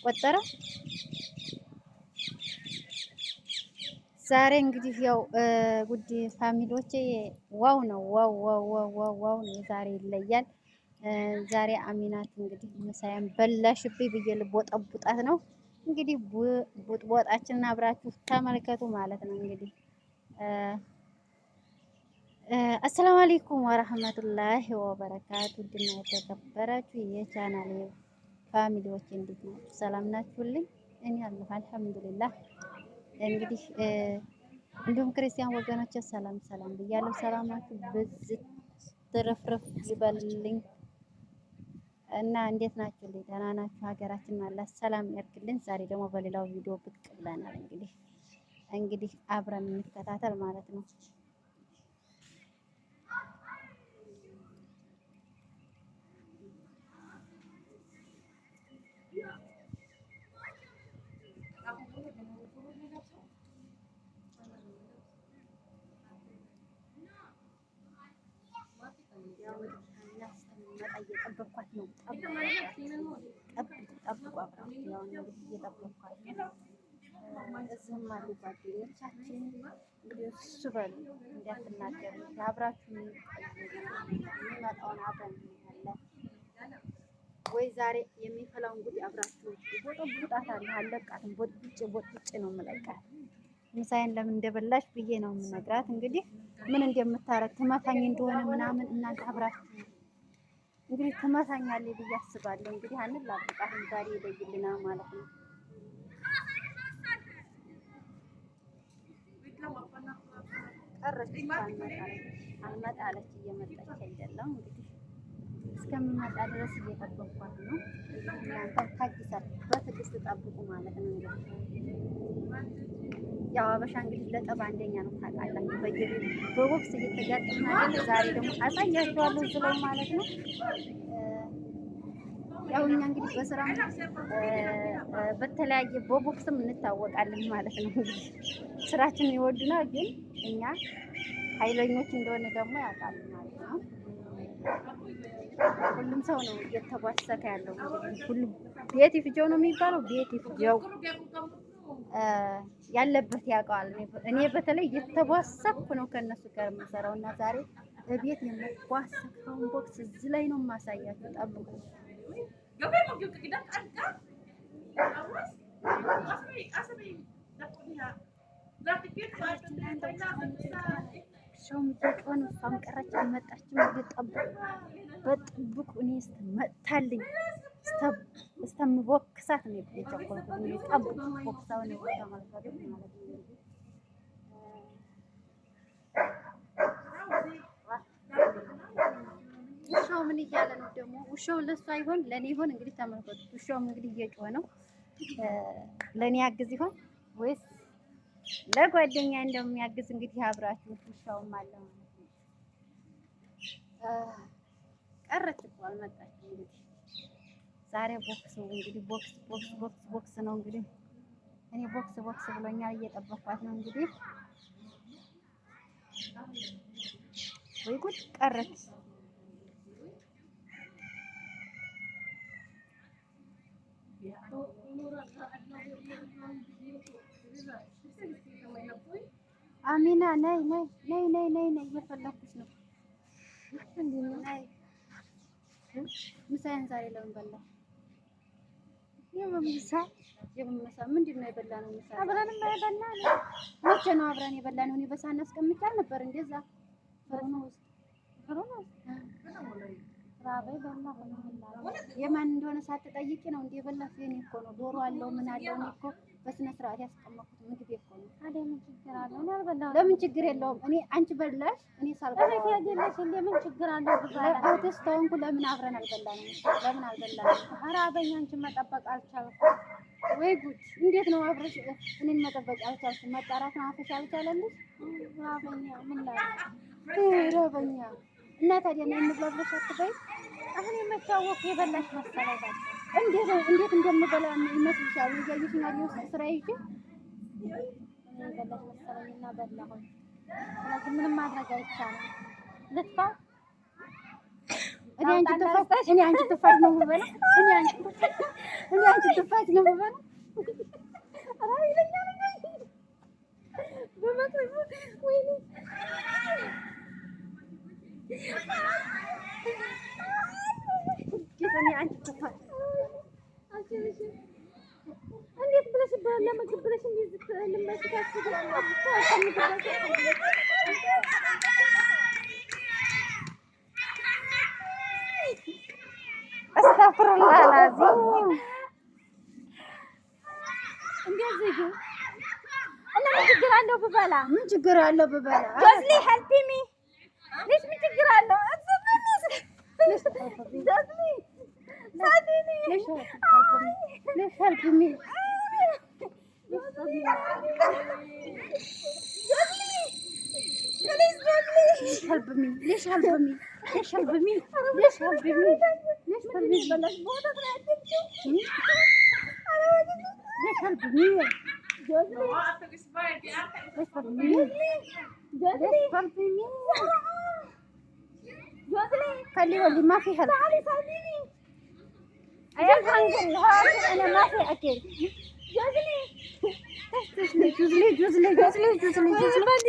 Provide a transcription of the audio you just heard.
ቆጠረ። ዛሬ እንግዲህ ያው ጉድ family ዎቼ wow ነው፣ wow wow wow wow wow ነው። ዛሬ ይለያል። ዛሬ አሚናት እንግዲህ ምሳዬን በላሽብኝ ብዬ ልቦጠቡጣት ነው። እንግዲህ ቡጥቦጣችንን አብራችሁ ተመልከቱ ማለት ነው። እንግዲህ السلام عليكم ورحمة الله وبركاته። ድና የተከበራችሁ የቻናል family ዎች እንዴት ናችሁ? ሰላም ናችሁልኝ? እኔ አለሁ الحمد لله። እንግዲህ እንዲሁም ክርስቲያን ወገኖች ሰላም ሰላም ብያለሁ። ሰላማችሁ ብዝት ትርፍርፍ ይበልልኝ እና እንዴት ናችሁ? ደህና ናችሁ? ሀገራችን አላህ ሰላም ያርግልን። ዛሬ ደግሞ በሌላው ቪዲዮ ብቅ ብለናል። እንግዲህ አብረን እንከታተል ማለት ነው። እስከምመጣ እየጠበኳት ነው። ጠብቁ ጠብቁ፣ አብራችሁ ያው እንግዲህ እየጠበኳት ነው። እዚህም አሉ ጓደኞቻችን። እንግዲህ እሱ በሉ እንዳትናገሩ፣ አብራችሁ የሚመጣውን አብረን እናያለን። ወይ ዛሬ የሚፈላውን ጉድ አብራችሁ ቦጠቡጣታለሁ። አለቃትም፣ ቦጥቡጭ ቦጥቡጭ ነው የምለቃት። ምሳዬን ለምን እንደበላሽ ብዬ ነው የምነግራት። እንግዲህ ምን እንደምታረግ ትመታኝ እንደሆነ ምናምን እናንተ አብራችሁ እንግዲህ ትመታኛለች ብዬ አስባለሁ። እንግዲህ አንላብቃትም ዛሬ ይለይልና ማለት ነው። ቀረች አልመጣ አለች፣ እየመጣች አይደለም። እንግዲህ እስከምመጣ ድረስ እየጠበኳት ነው። እናንተ ታግሳችሁ በትዕግስት ጠብቁ ማለት ነው። እንግዲህ ያው አበሻ እንግዲህ ለጠብ አንደኛ ነው ታውቃላችሁ። በየቤቱ በቦክስ እየተጋጠምን አይደል? ዛሬ ደግሞ አሳያችኋለሁ እዚህ ላይ ማለት ነው። ያው እኛ እንግዲህ በስራም በተለያየ በቦክስም እንታወቃለን ማለት ነው። እንግዲህ ስራችን ይወዱናል፣ ግን እኛ ኃይለኞች እንደሆነ ደግሞ ያውቃሉ ማለት ነው። ሁሉም ሰው ነው እየተቧሰከ ያለው። ሁሉም ቤት ይፍጀው ነው የሚባለው። ቤት ይፍጀው ያለበት ያውቀዋል። እኔ በተለይ እየተቧሰኩ ነው ከእነሱ ጋር የምሰራው እና ዛሬ እቤት የምቧሰከውን ቦክስ እዚህ ላይ ነው የማሳያችሁ። ጠብቁ። ውሻውም እየጮኸ ነው። እሷም ቀረች አልመጣችም። ጠብቁ፣ በጥብቁ እኔ መጥታልኝ እስከምቦክሳት ነው የቸኮልኩት። ጠብቁ፣ ቦክሳውን ተመልከቱ ማለት ነው። ውሻው ምን እያለ ነው ደግሞ? ውሻው ለእሷ ይሆን ለእኔ ይሆን? እንግዲህ ተመልከቱት። ውሻውም እንግዲህ እየጮኸ ነው። ለእኔ ያግዝ ይሆን ወይስ ለጓደኛ እንደሚያግዝ እንግዲህ አብራችሁ። ውሻውም አለ ማለት ነው። ቀረች እኮ አልመጣችም። እንግዲህ ዛሬ ቦክስ እንግዲህ ቦክስ ቦክስ ቦክስ ቦክስ ነው እንግዲህ። እኔ ቦክስ ቦክስ ብሎኛል። እየጠበኳት ነው እንግዲህ። ወይ ጉድ ቀረች። አሚና ነይ ነይ ነይ ነይ ነይ ነይ እየፈለኩሽ ነው። ነይ ምሳዬን ዛሬ ለምን በላሽ? የምን ምሳ? የምን ምሳ? ምንድን ነው የበላነው ምሳ? አብረንም የበላነው መቼ ነው አብረን የበላነው? እኔ በሳህን አስቀምጬ አልነበር እንደዛ ፍርኖ ውስጥ ፍርኖ ውስጥ የማን እንደሆነ ሳትጠይቂ ነው እንደ የበላሽ? የእኔ እኮ ነው። ዶሮ አለው ምን አለው። እኔ እኮ በስነ ስርዓት ያስቀመጥኩት ምግብ እኮ ነው። ታዲያ ምን ችግር አለው? እኔ አልበላሁም። ለምን ችግር የለውም? እኔ አንቺ በላሽ፣ እኔ ሳልበላ እቤት ያደለሽ እንደ ምን ችግር አለው? እህትሽ ተሆንኩ ለምን አብረን አልበላንም? ለምን አልበላንም? ራበኝ፣ አንቺን መጠበቅ አልቻልኩም። ወይ ጉድ! እንዴት ነው አብረሽ እኔን መጠበቅ አልቻልሽም? መጣራት ነው አፍሽ አልቻለልሽ? ራበኛ፣ ምን ላድርግ? ራበኛ እና ታዲያ ነው እንብላ ብለሽ አትበይ። አሁን የመታወቅ የበላሽ መሰለኝ። በቃ እንዴት እንዴት እንደምበላ ይመስልሻል? እያየሽኝ አይደል? ውስጥ ስራ ይዤ እኔ የበላሽ መሰለኝና በላሁኝ። ስለዚህ ምንም ማድረግ አይቻልም። ልጥፋ። እኔ አንቺ ትፋት፣ እኔ አንቺ ትፋት ነው የምበላው። እኔ አንቺ ትፋት፣ እኔ አንቺ ትፋት ነው የምበላው። ኧረ ይለኛል በመጥፎ፣ ወይኔ። እኔ አንቺ ትፋት። እንዴት ብለሽ ለምግብ ብለሽ እንዴት ልመሽ ታስቢያለሽ? أستغفر الله العظيم። እንደዚህ እና ምን ችግር አለው ብበላ? ምን ችግር አለው ብበላ? ጆዝሊ help me። ليش ምን ችግር አለው? ጆዝሊ ሳዲኒ። ليش help me? ليش help me? ليش help me? ليش help me? ليش help me? ليش help me? ليش help me? ليش help me? ليش help me? خلي ولي، ما في help. I am hungry. انا ما في اكل. جوزلي جوزلي جوزلي جوزلي جوزلي جوزلي.